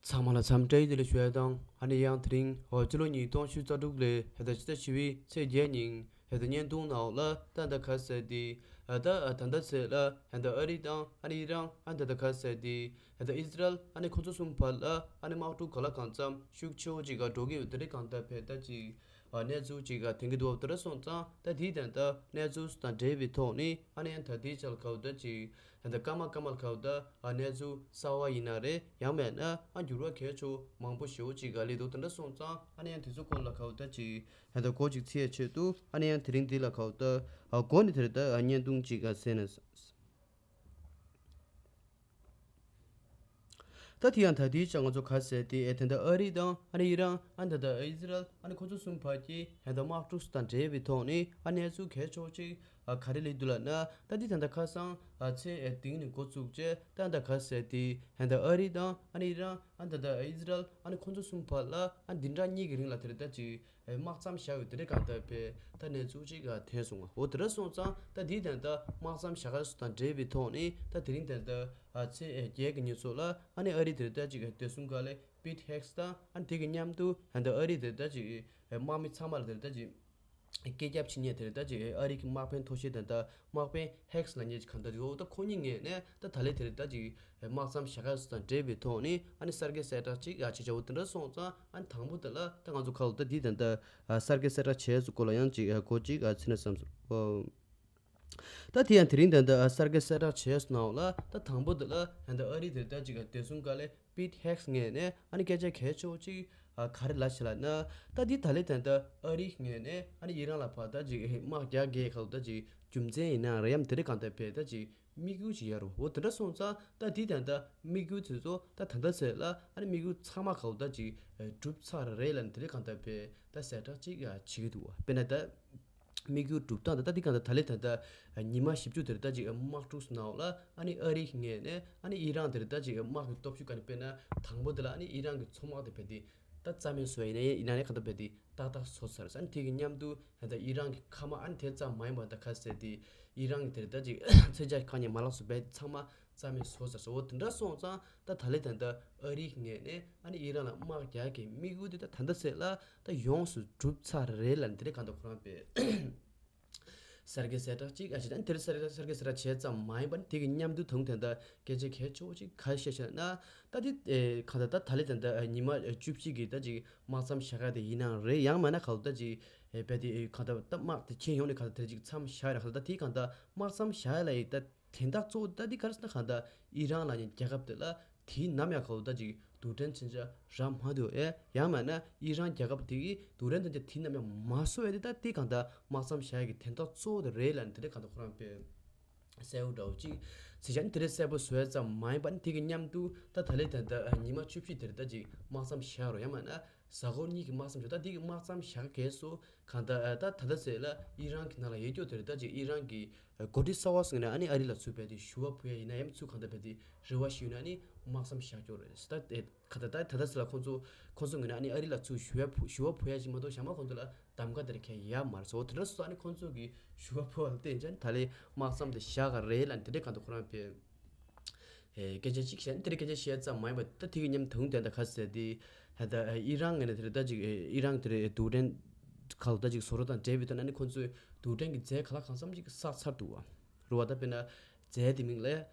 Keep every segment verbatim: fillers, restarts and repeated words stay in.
ཚང་མ་ལ་འཚམས་འདྲི་བདེ་ལེགས་ཞུ་ཡ་དང་། ཨ་ནི་ཡང་དེ་རིང་ཨོ་སྤྱི་ལོ་ཉིས་སྟོང་ཉི་ཤུ་རྩ་དྲུག་ལོའི་ད་ལྟ་ཕྱི་ཟླ་བཞི་པའི་ཚེས་བརྒྱད་ཉིན་ད་ལྟ་བརྙན་ཐུང་ནང་ལ་ད་ལྟ་ག་ཟེར་ཏེ་ད་ད་ལྟ་ཚེ་ལ་ད་ལྟ་ཨ་རི་དང་ཨ་ནི་ཨི་རན་ཨ་ནི་ད་ལྟ་ག་ཟེར་ཏེ་ད་ལྟ་ཨི་ཟི་རལ་ཨ་ནི་ཁོ་ཚོ་གསུམ་བར་ལ་ཨ་ནི་དམག་འཁྲུག་གང་ལ་གང་འཚམ་ཤུགས་ཆེ་བོ་ཅིག་ག་འགྲོ་གི་ཡོད། དེ་རིང་གང་ལྟར་བས་ད་ཅིག་གནས་ཚུལ་ཅིག་ག་ཐོན་གི་འདུག་དེ་འདྲ་སོང་ཙང་ད་དེའི་ད་ལྟ་གནས་ཚུལ་དང་འབྲེལ་བའི་ཐོག་ནས་ཨ་ནི་ཡང་ད་དེའི་ཆར་ག་བ་ད་ཅིག་ད་ལྟ་སྐར་མ་སྐར་མ་ལ་ཁ་བ་ད་ཨ་གནས་ཚུལ་གསར་བ་ཡིན་ན་རེད། ཡང་མེད་ན་ཨ་འགྱུར་བ་གལ་ཆེ་བོ་མང་པོ་ཞེ་བོ་ཅིག་ག་སླེབས་འདུག་དེ་འདྲ་སོང་ཙང་ཨ་ནི་ཡང་དེ་ཚོ་སྐོར་ལ་ཁ་བ་ད་ཅིག་ད་ལྟ་སྐོར་ཅིག་ཚིག་ཡ་ཆེད་དུ་ཨ་ནི་ཡང་དེ་རིང་འདི་ལ་ཁ་བ་ད་ཨ་འགོ་ནས་དེ་རེད། ད་ཨ་བརྙན་ཐུང་ཅིག་ག་གསན་ན། ད་དེ་ཡང་ད་དེའི་ཆ་ང་ཚོ་ག་ཟེར་ཏེ་ཨེ་ད་ལྟ་ཨ་རི་དང་ཨ་ནི་ཨི་རན་ཨ་ནི་ད་ལྟ་ཨི་ཟི་རལ་ཨ་ནི་ཁོ་ཚོ་གསུམ་བར་གྱི་ད་ལྟ་དམག་འཁྲུག་དང་འབྲེལ་བའི་ཐོག་ནས་ཨ་གནས་ཚུལ་གལ་ཆེ་བོ་ཅིག་ཨ་ག་རེ་སླེབས་འདུག་ལབ་ན། ད་འདི་ད་ལྟ་ཁ་སང་ཨ་ཚེས་ཨེ་དེང་ནས་འགོ་བཙུགས་བྱས་ད་ལྟ་ག་ཟེར་ཏེ་ད་ལྟ་ཨ་རི་དང་ཨ་ནི་ཨི་རན་ཨ་ནི་ད་ལྟ་ཨི་ཟི་རལ་ཨ་ནི་ཁོ་ཚོ་གསུམ་བར་ལ་ཨ་འདི་འདྲ་གཉིས་ཀྱི་རིང་ལ་དེ་རེད་ད་ཅིག་དམག་མཚམས་བཞག་ཡོད། དེ་འདྲའི་གང་ལྟར་བས་ད་གནས་ཚུལ་ཅིག་ཐོན་སོང་ང་། འོ་དེ་འདྲ་སོང་ཙང་ད་འདིའི་དོན་དག་དམག་མཚམས་བཞག་ཡ་སུ་དང་འབྲེལ་བའི་ཐོག་ནས་ད་དེ་རིང་དོན་དག་ཨ་ཚེས་བརྒྱད་ཀྱི་ཉིན་སོགས་ལ་ཨ་ནི་ཨ་རི་དེ་ད་ཅིག་བདེ་སྲུང་བཀའ་བློན་པིད་ཧེག་སི་དང་ཨ་ནི་དེ་གི་མཉམ་དུ་ད་ཨ་རི་དེ་ད་ཅིག་དམག་མི་ཚང་མ་ལ་དེ་ད་ཅིག་སྐད་རྒྱབ་ཕྱིན་ཡས་དེ་ད་ཅིག་ཨ་རི་གི་དམག་དཔོན་མཐོ་ཤོས་དེ་ད་དམག་དཔོན་ཧེག་སི་ལབ་མཁན་ཅིག་གང་ལྟར་ཡོད། ད་ཁོ་གཉིས་ངོས་ནས་ད་ད་ལན་དེ་རིང་ད་ཅིག་དམག་མཚམས་བཞག་ཡ་སུ་དང་འབྲེལ་བའི་ཐོག་ནས་ཨ་ནི་གསར་འགོད་གསལ་བསྒྲགས་ཅིག་ཨ་བྱེད་བྱ་བོ་དེ་འདྲ་སོང་ཙང་ཨ་ནི་དང་པོ་དེ་ལ་ད་ང་ཚོ་ཁ་ལོ་ད་འདི་དང་ད་གསར་འགོད་གསལ་བསྒྲགས་བྱས་སུ་སྐོར་ལ་ཡང་ཅིག་གོ་ཅིག་ཨ་ཚིག་ན་བསམ་སོང་། ད་དེ་ཡང་དེ་རིང་དང་ད་གསར་འགོད་གསལ་བསྒྲགས་བྱས་སུ་ནང་ལ་ད་དང་པོ་དེ་ལ་ད་ཨ་རི་དེ་ད་ཅིག་བདེ་སྲུང་བཀའ་བློན་པིད་ཧེག་སི་ངོས་ནས་ཨ་ནི་སྐད་ཆ་གལ་ཆེ་བོ་ཅིག་ཨ་ག་རེ་ལབ་ཤག་ལབ་ན། ད་འདི་ད་ལན་དང་ད་ཨ་རི་ངོས་ནས་ཨ་ནི་ཨི་རན་ལ་ཕར་ད་ཅིག་དམག་རྒྱག་གི་ཁ་ལོ་ད་ཅིག་རྒྱུ་མཚན་ཡིན་ན་རེད་ཡམ་དེ་རིང་གང་ལྟར་བས་ད་ཅིག་དམིགས་ཡུལ་ཅིག་ཡོད་རེད། འོ་དེ་འདྲ་སོང་ཙང་ད་འདི་དང་ད་དམིགས་ཡུལ་དེ་ཚོ་ད་ད་ལྟ་ཚེ་ལ་ཨ་ནི་དམིགས་ཡུལ་ཚང་མ་ཁ་ལོ་ད་ཅིག་གྲུབ་ཚར་རེད་ལབ་ནས་དེ་རིང་གང་ལྟར་བས་ད་གསལ་བསྒྲགས་ཅིག་བྱེད་ཀྱི་འདུག་དཔེར་ན་ད་དམིགས་ཡུལ་གྲུབ་སྟངས་ད་ད་འདི་གང་ལྟར་ད་ལན་ད་ད་ཉི་མ་བཞི་བཅུ་དེ་རིང་ད་ཅིག་དམག་འཁྲུག་སུ་ནང་ལ་ཨ་ནི་ཨ་རི་ངོས་ནས་ཨ་ནི་ཨི་རན་དེ་རིང་ད་ཅིག་དམག་གི་སྟོབས་ཤུགས་ག་ནས་དཔེར་ན་དང་པོ་དེ་ལ་ཨ་ནི་ཨི་རན་གི་མཚོ་དམག་དེ་བས་དེ་ད་རྩ་མེད་བཟོས་ཡིན་ན་ཡིན་ན་ནས་གང་ལྟར་བས་དེ་ཏག་ཏག་བཟོ་ཚར། ཨ་ནི་དེ་གི་མཉམ་དུ་ད་ལྟ་ཨི་རན་གྱི་མཁའ་དམག་ཨ་ནི་དེ་ཙམ་མ་ཡིན་པ་ད་ག་ཟེར་དེ་ཨི་རན་གྱི་དེ་རེད་ད་ཅིག་མཚོན་ཆ་གང་ཉིད་མ་ལག་སུ་བས་ཚང་མ་རྩ་མེད་བཟོ་ཚར་སོང་། འོ་དེ་འདྲ་སོང་ཙང་ད་ད་ལན་ད་ལྟ་ཨ་རི་ངོས་ནས་ཨ་ནི་ཨི་རན་ལ་དམག་རྒྱག་གི་དམིགས་ཡུལ་དེ་ད་ད་ལྟ་ཚེ་ལ་ད་ཡོངས་སུ་གྲུབ་ཚར་རེད་ལབ་ནས་དེ་རིང་གང་ལྟར་ཁོ་རང་བས་གསར་འགོད་གསལ་བསྒྲགས་ཅིག་ཨ་ཅེ་ད་ནི་དེ་རིང་གསར་འགོད་གསལ་བསྒྲགས་བྱས་ཙམ་མ་ཡིན་པ་ནི་དེ་གི་མཉམ་དུ་དུང་དེ་ད་སྐད་ཆ་གལ་ཆེ་བོ་ཅིག་ག་རེ་བཤད་ཤག་ན། ད་དེ་ཨེ་གང་ལྟར་ད་ད་ལན་ད་ལྟ་ཉི་མ་བཅུ་བཞི་གི་ད་ཅིག་དམག་མཚམས་བཞག་ཡ་དེ་ཡིན་ནའང་རེད། ཡང་མིན་ན་ག་ལོ་ད་ཅིག་ཨེ་བས་དེ་གང་ལྟར་ད་དམག་དེ་ཁྱེད་ཡོང་ནས་གང་ལྟར་དེ་ཅིག་མཚམས་བཞག་ཡ་ར་ག་ལོ་ད་དེ་གང་ལྟར་དམག་མཚམས་བཞག་ཡ་ལ་ཡི་ད་དོན་དག་གཙོ་བོ་ད་དེ་ག་རེ་ཟེར་ན་གང་ལྟར་ཨི་རན་ལབ་མཁན་རྒྱལ་ཁབ་དེ་ལ་དེའི་ནམ་ཡང་ག་ལོ་ད་ཅིག་རྡུལ་ཕྲན་མཚོན་ཆ་རག་མ་ཐུབ་ཨེ། ཡང་མིན་ན་ཨི་རན་རྒྱལ་ཁབ་དེ་གིས་རྡུལ་ཕྲན་མཚོན་ཆ་དེའི་ནམ་ཡང་མ་བཟོ་ཡ་དེ་ད་དེ་གང་ལྟར་དམག་མཚམས་བཞག་ཡ་གི་དོན་དག་གཙོ་བོ་དེ་རེད་ལབ་ནས་དེ་འདྲ་གང་ལྟར་ཁོ་རང་བས་གསལ་པོ་འདྲ་བོ་ཅིག་ཟེར་བྱས་ནས་དེ་འདྲ་གསལ་པོ་བཟོ་ཡ་ཙམ་མ་ཡིན་པ་ནི་དེ་གི་མཉམ་དུ་ད་ད་ལན་ད་ལྟ་ཉི་མ་བཅུ་བཞི་དེ་རེད་ད་ཅིག་དམག་མཚམས་བཞག་རོགས། ཡང་མིན་ན་གཟའ་འཁོར་གཉིས་ཀྱི་དམག་མཚམས་བཞག་ད་དེ་གི་དམག་མཚམས་བཞག་གས་སུ་གང་ལྟར་ད་ད་ལྟ་ཚེ་ལ་ཨི་རན་གྱི་ནང་ལ་ཡོད་རྒྱུ་དེ་རེད་ད་ཅིག་ཨི་རན་གྱི་འགོ་ཁྲིད་གསར་པ་ཟེར་ན་ཨ་ནི་ཨ་རི་ལ་ཚུར་བས་དེ་ཞུ་བ་ཕུལ་ཡ་ཡིན་ན་ཡང་ཚུར་གང་ལྟར་བས་དེ་རེ་བ་ཞུས་ན་ཨ་ནི་དམག་མཚམས་བཞག་རྒྱུ་རེད་ད་དེ་གང་ལྟར་ད་ད་ལྟ་ཚེ་ལ་ཁོང་ཚོ་ཁོང་ཚོ་ངོས་ན་ཨ་ནི་ཨ་རི་ལ་ཚུར་ཞུ་བ་ཕུལ་ཞུ་བ་ཕུལ་ཡ་ཞིག་མ་གཏོགས་ཞག་མ་ཁོང་ཚོ་ལ་གདམ་ག་དེ་རེད་ཁས་ཡ་མ་རེད་སོ། དེ་འདྲ་སོ་ཨ་ནི་ཁོང་ཚོ་གི་ཞུ་བ་ཕུལ་བ་ལ་བརྟེན་ཅན་ད་ལན་དམག་མཚམས་དེ་བཞག་ག་རེད་ལ་དེ་འདྲ་གང་ལྟར་ཁོ་རང་བས། ཨེ་སྐད་ཆ་གཅིག་བཤད་ན་དེ་རིང་སྐད་ཆ་བཤད་ཙམ་མ་ཡིན་པ་ད་དེ་གི་མཉམ་དུ་དེ་འདྲ་ག་ཟེར་དེ་ད་ཨི་རན་ངོས་ནས་དེ་རེད་ད་ཅིག་ཨི་རན་དེ་རེད་རྡུལ་ཕྲན་ག་ལ་ད་ཅིག་བཟོ་གྲྭ་དང་འབྲེལ་བའི་ཐོག་ནས་ཨ་ནི་ཁོང་ཚོས་རྡུལ་ཕྲན་གྱི་རྫས་ག་ལ་གང་འཚམ་ཅིག་བསགས་ཚར་འདུག་བ། རེད་བ། ད་དཔེར་ན་རྫས་དེ་མིང་ལ་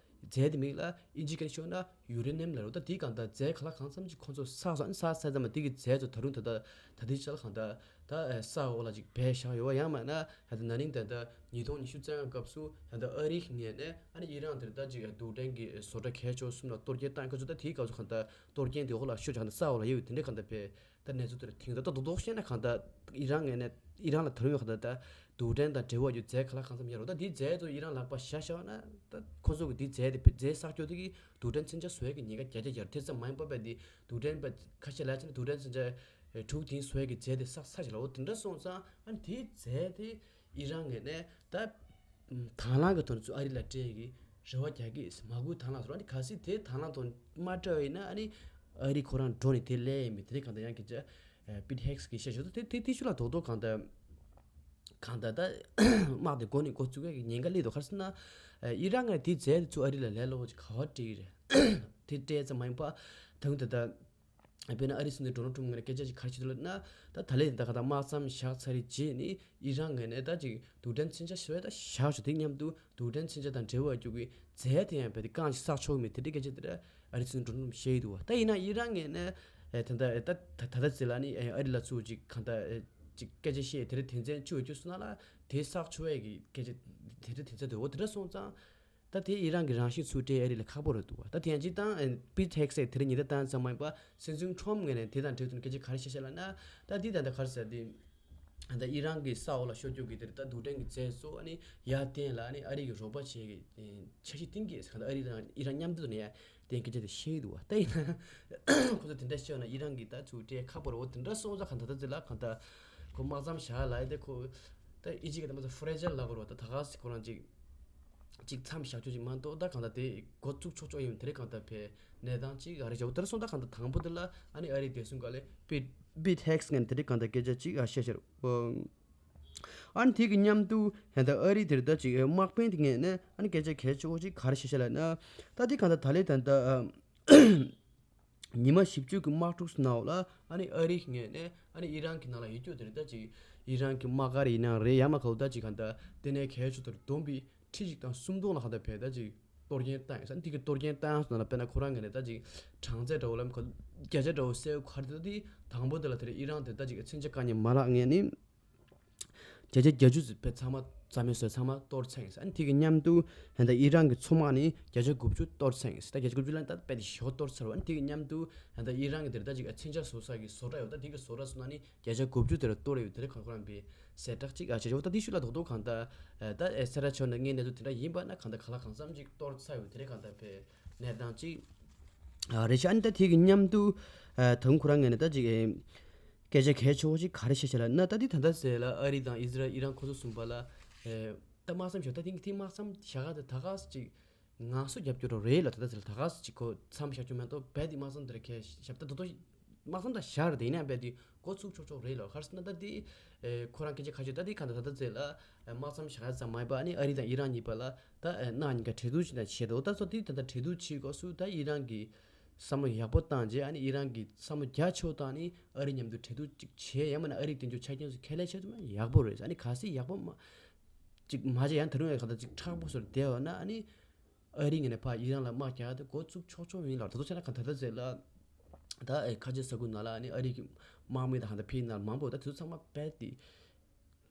རྫས་དེ་མིང་ལ་ཨིན་ཇི་སྐད་ཤོད་ན་ཡུ་རེ་ནམ་ལབ་རེད་བ། ད་དེ་གང་ལྟར་རྫས་ག་ལ་གང་འཚམ་ཅིག་ཁོང་ཚོས་བསགས་སོང་ཨ་ནི་བསགས་ཚར་ཙམ་པ་དེ་གི་རྫས་ཚོ་ད་རུང་ད་ལྟ་ད་ལྟའི་ཆ་ལ་གང་ལྟར། ད་ས་འོག་ལ་ཅིག་སྦས་བཞག་ཡོད་པ་ཡང་མིན་ན་ད་ལྟ་ན་ནིང་ད་ལྟ་ཉིས་སྟོང་ཉི་ཤུ་རྩ་ལྔ་སྐབས་སུ་ད་ལྟ་ཨ་རིའི་ངོས་ནས་ཨ་ནི་ཨི་རན་དེར་ད་ཅིག་རྡུལ་ཕྲན་གྱི་བཟོ་གྲྭ་གལ་ཆེ་བ་གསུམ་ལ་གཏོར་སྐྱོན་བཏང་ཁ་ཚུར་ད་དེའི་སྐབས་སུ་གང་ལྟར་གཏོར་སྐྱོན་དེ་འོག་ལ་ཤོར་ཀྱང་ད་ས་འོག་ལ་ཡོད་པའི་དེ་འདྲའི་གང་ལྟར་བས་ད་གནས་ཚུལ་དེར་ཐེངས་ད་ད་རྡོག་རྡོག་བཤད་ན་གང་ལྟར་ཨི་རན་ངོས་ནས་ཨི་རན་ལ་ད་རུང་ཡོད་གང་ལྟར་ད་རྡུལ་ཕྲན་དང་འབྲེལ་བ་ཡོད་རྫས་ག་ལ་གང་འཚམ་ཡོད་རེད། ད་དེའི་རྫས་དེ་ཚོ་ཨི་རན་ལག་པ་བཞག་བཞག་ན་ད་ཁོ་ཚོ་གི་དེའི་རྫས་དེ་རྫས་བསགས་རྒྱུ་དེ་གི་རྡུལ་ཕྲན་མཚོན་ཆ་བཟོ་ཡས་ཀྱི་ཉེན་ཁ་བརྒྱ་ཆ་བརྒྱ་རེད། དེ་ཙམ་མ་ཡིན་པ་བས་དེ་རྡུལ་ཕྲན་པ་ཁ་ཤས་ལ་ཕྱིན་ན་རྡུལ་ཕྲན་མཚོན་ཆ་དྲུག་དེ་བཟོ་ཡས་ཀྱི་རྫས་དེ་བསགས་ཚར་ཅིག་ལ། འོ་དེ་འདྲ་སོང་ཙང་ཨ་ནི་དེའི་རྫས་དེ་ཨི་རན་ངོས་ནས་ད་དང་བླངས་ཀྱི་ཐོག་ནས་ཚུར་ཨ་རི་ལ་སྤྲད་ཀྱི་རེ་བ་རྒྱག་གི་མ་དགོས་དང་བླངས་སོང་། ཨ་ནི་གལ་སྲིད་དེ་དང་བླངས་ཐོག་མ་སྤྲད་པ་ཡིན་ན་ཨ་ནི་ཨ་རི་ཁོ་རང་འགྲོ་ནས་དེ་སླེབས་ཡས་མེད། དེ་རིང་གང་ལྟར་ཡང་སྐད་ཆ་པིད་ཧེག་སི་གིས་བཤད་བཞག་འདུག་དེ་དེ་དེ་ཤུ་ལ་རྡོག་རྡོག་གང་ལྟར་གང་ལྟར་ད་དམག་དེ་འགོ་ནས་འགོ་བཙུགས་ཡས་ཀྱི་ཉེན་ཁ་སླེབས་འདུག་ག་རེ་ཟེར་ན་ཨི་རན་ངོས་དེའི་རྫས་དེ་ཚུར་ཨ་རི་ལ་ལས་སླ་པོ་ཅིག་ག་པར་སྤྲད་ཀྱི་རེད། དེ་སྤྲད་ཙམ་མ་ཡིན་པ་ད་གུང་ད་ལྟ་ དཔེར་ན་ཨ་རིའི་སྲིད་འཛིན་ཌོ་ནལ་ཊམ་ངོས་ནས་སྐད་ཆ་ཅིག་ག་རེ་བཤད་འདུག་ལབ་ན། ད་ད་ལན་ད་ག་ད་དམག་མཚམས་བཞག་ཚར་རྗེས་ནི་ཨི་རན་ངོས་ནས་ད་ཅིག་རྡུལ་ཕྲན་མཚོན་ཆ་ཞེ་པོ་ད་བཞག་ཆོག་དེ་མཉམ་དུ་རྡུལ་ཕྲན་མཚོན་ཆ་དང་འབྲེལ་བ་ཡོད་ཀྱི་རྫས་དེ་ཡང་རྦད་དེ་རྐང་ཅིག་བསགས་ཆོག་གི་མེད་དེ་འདྲའི་སྐད་ཆ་དེ་འདྲ་ཨ་རིའི་སྲིད་འཛིན་ཌོ་ནལ་ཊམ་བཤད་ཀྱི་འདུག་བ། ད་ཡིན་ན་ཨི་རན་ངོས་ནས་ད་ད་ད་ད་ད་ཟེར་ལ་ནི་ཨ་རི་ལ་ཚུར་ཅིག་གང་ལྟར་ཅིག་སྐད་ཆ་བཤད་དེ་འདྲ་དོན་ཚན་བཅུ་བཅུ་གསུམ་ནང་ལ་དེ་བསགས་ཆོག་ཡས་ཀྱི་སྐད་ཆ་དེ་འདྲ་དོན་ཚན་འདུག་འོ་དེ་འདྲ་སོང་ཙང་། ད་དེ་ཨི་རན་གྱི་རང་བཞིན་ཚུར་སྤྲད་ཨ་རི་ལ་ཁག་པོ་རེད་འདུག་བ། ད་དེ་ཡང་ཅིག་དང་པིཊ་ཧེག་སེ་དེ་རིང་ཉིན་ད་བཏང་ཙམ་མ་ཡིན་པ་སྲིད་འཛིན་ཊམ་ངོས་ནས་དེ་དང་འབྲེལ་དུ་སྐད་ཆ་ག་རེ་བཤད་བཤད་ལབ་ན། ད་འདི་ད་ད་ག་རེ་ཟེར་དེ་ད་ཨི་རན་གྱི་ས་འོག་ལ་ཤོར་རྒྱུ་གི་དེར་ད་རྡུལ་ཕྲན་གྱི་རྫས་སོགས་ཨ་ནི་ཡར་བཏོན་ལ་ཨ་ནི་ཨ་རི་གི་རོགས་པ་བྱེད་ཀྱི་འཆར་གཞི་བཏིང་གི་ཟེར། གང་ལྟར་ཨ་རི་དང་ཨི་རན་མཉམ་དུ་ནས་དེ་སྐད་ཆ་དེ་བཤད་ཀྱི་འདུག་བ། ད་ཡིན་ན་ཁོ་ཚོ་དེ་འདྲ་བཤད་ན་ཨི་རན་གྱི་ད་ཚུར་སྤྲད་ཁག་པོ་རེད། འོ་དེ་འདྲ་སོང་ཙང་གང་ལྟར་ད་ཚེ་ལ་གང་ལྟར་ཁོ་དམག་མཚམས་བཞག་ལ་ཡི་དེ་ཁོ་ད་ཨི་ཇི་གི་ད་མ་ཚོ་ཧྥི་རེ་ཇལ་ལབ་དགོས་རེད་བ། ད་ད་ག་སི་ཁོ་རང་ཅིག་ཅིག་མཚམས་བཞག་རྒྱུ་ཅིག་མ་གཏོགས་ད་གང་ལྟར་དེ་འགོ་བཙུགས་ཆོག་ཆོག་ཡིན་དེ་རེད། གང་ལྟར་བས་གནས་སྟངས་ཅིག་ཨ་རི་བྱ་བ་དེར་སོང་ད་གང་ལྟར་དང་པོ་དེ་ལ་ཨ་ནི་ཨ་རི་བདེ་སྲུང་སྒང་ལས་པིཊ་པིཊ་ཧེག་སེ་ངོས་ནས་དེ་རེད་གང་ལྟར་སྐད་ཆ་ཅིག་ཨ་བཤད་བཤད་རོགས། ཨ་ནི་དེ་གི་མཉམ་དུ་ཧན་ད་ཨ་རི་དེར་ད་ཅིག་དམག་དཔོན་དེ་ངོས་ནས་ཨ་ནི་སྐད་ཆ་གལ་ཆེ་བོ་ཅིག་ག་རེ་བཤད་བཤད་ལབ་ན། ད་དེ་གང་ལྟར་ད་ལས་ད་ལྟ་ཉི་མ་བཞི་བཅུ་གི་དམག་འཁྲུག་ནང་ལ་ཨ་ནི་ཨ་རིའི་ངོས་ནས་ཨ་ནི་ཨི་རན་གྱི་ནང་ལ་ཡོད་རྒྱུ་དེ་རེད། ད་ཅིག་ཨི་རན་གྱི་དམག་སྒར་ཡིན་ན་རེད། ཡང་མ་ག་ལ་ད་ཅིག་གང་ལྟར་ལྟེ་གནས་གལ་ཆེ་དེར་བསྡོམས་པའི་ཁྲི་གཅིག་དང་སུམ་སྟོང་ལ་གང་ལྟར་བས་ད་ཅིག་གཏོར་སྐྱོན་བཏང་ཡོད་ས། འདི་གི་གཏོར་སྐྱོན་བཏང་ཡོད་ས་ནང་ལ་དཔེར་ན་ཁོ་རང་ངོས་ནས་ད་ཅིག་གྲངས་ཚད་འདྲ་བོ་ལ་ཁོ་བརྒྱ་ཆ་འདྲ་བོ་གསལ་པོ་ག་རེ་འདུག་དེ་དང་པོ་དེ་ལ་དེ་རེད། ཨི་རན་དེ་ད་ཅིག་མཚོན་ཆ་བཀག་ཉར་མ་ལག་ངོས་ནས་བརྒྱ་ཆ་བརྒྱད་ཅུ་ཙམ་ཚང་མ་རྩ་མེད་བཟོས་ཚང་མ་གཏོར་ཚར་ཡིན་ས། ཨ་ནི་དེ་གི་མཉམ་དུ་ཧན་ད་ཨི་རན་གྱི་མཚོ་དམག་ནི་བརྒྱ་ཆ་དགུ་བཅུ་གཏོར་ཚར་ཡིན་ས། ད་བརྒྱ་ཆ་དགུ་བཅུ་ལ་ད་དཔེ་དེ་ཞོ་གཏོར་ཚར་བ། ཨ་ནི་དེ་གི་མཉམ་དུ་ཧན་ད་ཨི་རན་གྱི་དེར་ད་ཅིག་མཚོན་ཆ་བཟོ་ས་གི་བཟོ་གྲྭ་ཡོད། ད་དེ་གི་བཟོ་གྲྭ་སོ་ནང་ནི་བརྒྱ་ཆ་དགུ་བཅུ་དེར་གཏོར་ཡོད། དེ་རེད། ཁོ་ཁོ་རང་པའི་གསལ་བསྒྲགས་ཅིག་ཨ་བྱས་ཆོག་ད་དེ་ཤུལ་ལ་རྡོག་རྡོག་གང་ལྟར་ད་ཨེ་སེ་ར་ཆོས་ནས་ངའི་གནས་ཚུལ་དེ་འདྲ་ཡིན་པ་ན་གང་ལྟར་ག་ལ་གང་འཚམ་ཅིག་གཏོར་ཚར་ཡོད། དེ་རེད། གང་ལྟར་པའི་གནས་སྟངས་ཅིག་ཨ་རེད་ཤག་ཨ་ནི་ད་དེ་གི་མཉམ་དུ་ཨ་ད་གུང་ཁོ་རང་ངོས་ནས་ད་ཅིག་ཨེ་སྐད་ཆ་གལ་ཆེ་བོ་ཅིག་ག་རེ་བཤད་བཤད་ལབ་ན། ད་དེ་ད་ལྟ་ཟེར་ལ་ཨ་རི་དང་ཨི་ཟི་རལ་ཨི་རན་ཁོ་ཚོ་གསུམ་པ་ལ་ཨེ་ད་དམག་མཚམས་བཞག་ད་དེང་གི་དེ་དམག་མཚམས་བཞག་ག་ད་ད་ག་ཅིག་ངལ་གསོ་རྒྱབ་རྒྱུ་རོ་རེད་ལ། ད་ལྟ་ཟེར་ལ་ད་ག་ཅིག་ཁོ་མཚམས་བཞག་རྒྱུ་མེད་དོ་རྦད་དེ་དམག་མཚམས་དེར་ཁས་ཞབས་ད་དོ་དོ་དམག་མཚམས་ད་བཞག་རེད། དེ་ཡིན་ན་རྦད་དེ་འགོ་ཚུགས་ཆོག་ཆོག་རེད་ལ། ག་རེ་ཟེར་ན་ད་དེ་ཨེ་ཁོ་རང་སྐད་ཆ་ཁ་ཤས་ད་དེ་ག་ད་ད་ལྟ་ཟེར་ལ་ཨེ་དམག་མཚམས་བཞག་ཡ་ཙམ་མ་ཡིན་པ་ཨ་ནི་ཨ་རི་དང་ཨི་རན་གཉིས་བར་ལ་ད་ཨེ་གནངས་ཉིན་ཀ་གྲོས་བསྡུར་བྱེད་ན་བྱེད་དོ། ད་སོ་དེ་ད་ལྟ་གྲོས་བསྡུར་བྱེད་དགོས་སུ་ད་ཨི་རན་གྱི་བསམ་བློ་ཡག་པོ་བཏང་རྗེས་ཨ་ནི་ཨི་རན་གྱི་བསམ་བློ་རྒྱ་ཆེ་བོ་བཏང་ནི་ཨ་རི་མཉམ་དུ་གྲོས་བསྡུར་ཅིག་བྱེད། ཡང་མིན་ན་ཨ་རིའི་དོན་གཅོད་ཆ་རྐྱེན་སུ་ཁས་ལེན་བྱེད་ཐུབ་ན་ཡག་པོ་རེད། ཨ་ནི་གལ་སྲིད་ཡག་པོ་མ་ཅིག་མ་བྱས་ཡང་ད་རུང་ཡང་ག་ད་ཅིག་མཁྲེགས་པོ་བཟོ་བསྡད་ཡོད་ན་ཨ་ནི་ཨ་རི་ངོས་ནས་ཕར་ཨི་རན་ལ་དམག་རྒྱག་ཡ་དེ་འགོ་བཙུགས་ཆོག་ཆོག་ཡིན་ལ། ད་དུང་བྱས་ན་ག་ད་ད་ཟེར་ལ་ད་ཨེ་ཁ་ཆེ་ས་ཁུལ་ནང་ལ་ཨ་ནི་ཨ་རི་གི་དམག་མི་དང་ཧ་ད་ཕི་ནང་མང་པོ་ད་དེ་ཚོ་ཚང་མ་རྦད་དེ་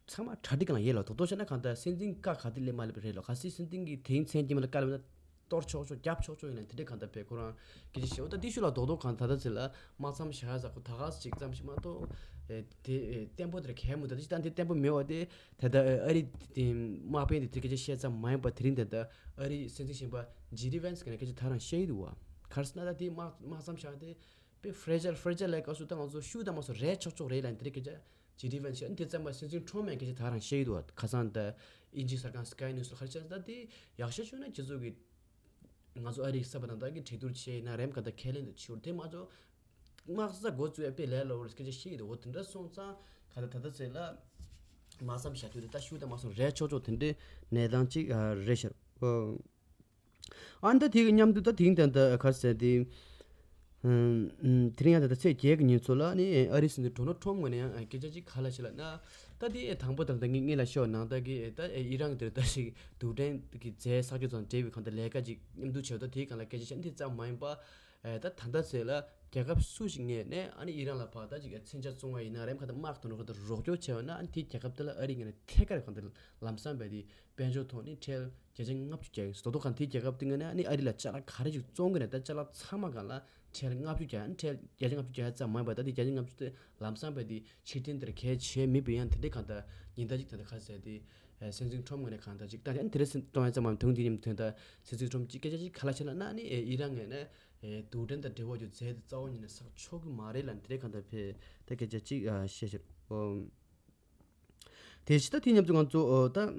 ཚང་མ་གྲ་སྒྲིག་གང་ལ་ཡོད་ལ། ད་དུང་བྱས་ན་ག་ད་སྲིད་འཛིན་བཀའ་ག་དེ་སླེབས་མ་སླེབས་རེད་ལ། གལ་སྲིད་སྲིད་འཛིན་གྱི་དེ་རིང་མཚན་རྐྱེན་མ་ལ་བཀའ་སླེབས་ན་གཏོར་ཆོག་ཆོག་རྒྱབ་ཆོག་ཆོག་ཡིན་ན་དེ་འདྲའི་གང་ལྟར་བས་ཁོ་རང་སྐད་ཆ་བཤད། འོ་ད་དེ་ཤུལ་ལ་རྡོག་རྡོག་གང་ད་ད་ཟེར་ལ་དམག་མཚམས་བཞག་ཡ་ཟ་ཁོ་ད་ག་ཅིག་ཙམ་ཞིག་མ་གཏོགས་ཨེ་དེ་ཨེ་བརྟན་པོ་དེར་གལ་མི་འདུག་ད་ཅི་ད་དེ་བརྟན་པོ་མེད་པ་དེ་ད་ལྟ་ཨ་རི་དེ་དམག་དཔོན་དེ་དེ་སྐད་ཆ་བཤད་ཙམ་མ་ཡིན་པ་དེ་རིང་ད་ལྟ་ཨ་རི་སྲིད་འཛིན་གཞོན་པ་ཇེ་ཌི་ཝན་སི་གིས་སྐད་ཆ་ད་རང་བཤད་ཀྱི་འདུག་བ། ག་རེ་ཟེར་ན་ད་དེ་དམག་དམག་མཚམས་བཞག་དེ་དཔེ་ཧྥི་རེ་ཇལ་ཧྥི་རེ་ཇལ་ལབ་སྐབས་སུ་ད་ང་ཚོ་ཤུགས་དང་མ་སོགས་རེད་ཆོག་ཆོག་རེད་ལབ་དེ་འདྲའི་སྐད་ཆ་ཇེ་ཌི་ཝན་སི་ཨ་ནི་དེ་ཙམ་པ་སྲིད་འཛིན་ཁྲོམ་མེན་སྐད་ཆ་ད་རང་བཤད་ཀྱི་འདུག་བ། ཁ་སང་ད་དབྱིན་ཇིའི་གསར་ཁང་སི་ཀའི་ནིའུ་སི་ལ་ག་རེ་བཤད་ན་ད་དེ་ཡག་ཤོས་བྱུང་ན་ཁྱེད་ཚོ་གི་ང་ཚོ་ཨ་རིའི་གསར་པ་དང་ད་གི་གྲོས་བསྡུར་བྱས་ཡིན་ན་རེམ་ག་ད་ཁས་ལེན་དུ་ཆུར་དེ་མ་ཚོ་དམག་ས་འགོ་བཙུགས་ཡ་དཔེ་ལས་སླ་བོ་རེད་སྐད་ཆ་བཤད་ཀྱི་འདུག་འོ་དེ་འདྲ་སོང་ཙང་ག་ད་ད་ད་ཚེ་ལ་དམག་མཚམས་བཞག་རྒྱུ་དེ་ད་ཤུགས་དང་མ་སོང་རེད་ཆོག་ཆོག་དེ་འདྲའི་གནས་སྟངས་ཅིག་རེད་ཤག་ཨ་ནི་ད་དེ་གི་མཉམ་དུ་ད་དེང་ད་ད་ག་རེ་ཟེར་དེ། ཨམ། དེ་རིང་ཡང་ད་ལྟ་ཚེས་བརྒྱད་ཀྱི་ཉིན་ཚོ་ལ་ནི་ཨ་རིའི་སྲིད་འཛིན་ཌོ་ནལ་ཊམ་ངོས་ནས་ཡང་སྐད་ཆ་ཅིག་ག་ལ་བཤད་ལབ་ན། ད་དེ་དང་པོ་དང་ད་ངས་ངས་ལ་ཤོད་ནང་ད་གི་ད་ཨི་རན་གྱི་དེར་ད་ཞིག་རྡུལ་ཕྲན་གྱི་རྫས་བསགས་རྒྱུ་དང་འབྲེལ་བའི་གང་ལྟར་ལས་ཀ་ཅིག་མཉམ་དུ་བྱས་ད་དེའི་སྒང་ལ་སྐད་ཆ་བཤད་འདི་ཙམ་མ་ཡིན་པ། ད་ད་ལྟ་ཚེ་ལ་རྒྱལ་ཁབ་སུ་ཞིག་ངོས་ནས་ཨ་ནི་ཨི་རན་ལ་ཕར་ད་ཅིག་མཚོན་ཆ་བཙོང་བ་ཡིན་ན་རེམ་ག་ད་དམག་དང་རོགས་ད་རོགས་སྐྱོར་བྱས་པ་ན་ཨ་ནི་དེའི་རྒྱལ་ཁབ་དེ་ལ་ཨ་རི་ངོས་ནས་ཐད་ཀར་གང་ལྟར་ལམ་སང་བས་དེ་དཔལ་འབྱོར་ཐོག་ནས་ཁྲལ་བརྒྱ་ཆ་ལྔ་བཅུ་རྒྱག་ཡིན། དོ་དོ་གང་དེའི་རྒྱལ་ཁབ་དེ་ངོས་ནས་ཨ་ནི་ཨ་རི་ལ་ཅ་ལག་ག་རེ་ཞིག་བཙོང་གི་ནས་ད་ཅ་ལག་ཚང་མ་སྒང་ལ་ཁྲལ་ལྔ་བཅུ་རྒྱག་ཡིན། ཁྲལ་བརྒྱ་ཆ་ལྔ་བཅུ་རྒྱག་ཡ་ཙམ་མ་ཡིན་པ་ད་དེ་བརྒྱ་ཆ་ལྔ་བཅུ་དེ་ལམ་སང་བས་དེ་ཕྱིར་འཐེན་དེར་གལ་ཆེ་མེད་པའི་ཡང་དེ་འདྲའི་གང་ལྟར་ཉེན་བརྡ་ཅིག་ད་ལྟ་ག་ཟེར་དེ་སྲིད་འཛིན་ཊམ་ངོས་ནས་གང་ལྟར་ཅིག་ད་ཨ་ནི་དེ་རེ་སྲིད་གཏོང་ཡ་ཙམ་མ་ཐུང་དེ་ཉིན་དོན་དག་སྲིད་འཛིན་ཊམ་ཅིག་སྐད་ཆ་ཅིག་ག་ལ་བཤད་ལབ་ན་ཨ་ནི་ཨི་རན་ངོས་ནས་རྡུལ་ཕྲན་དང་འབྲེལ་བ་ཡོད་རྫས་དེ་རྩ་བ་ཉིད་ནས་བསགས་ཆོག་གི་མ་རེད་ལབ་དེ་འདྲའི་གང་ལྟར་བས་ད་སྐད་ཆ་ཅིག་བཤད་ཤར། དེ་ཕྱི་ད་དེ་མཉམ་དུ་ང་ཚོ་ཨོ་ད་ཨམ་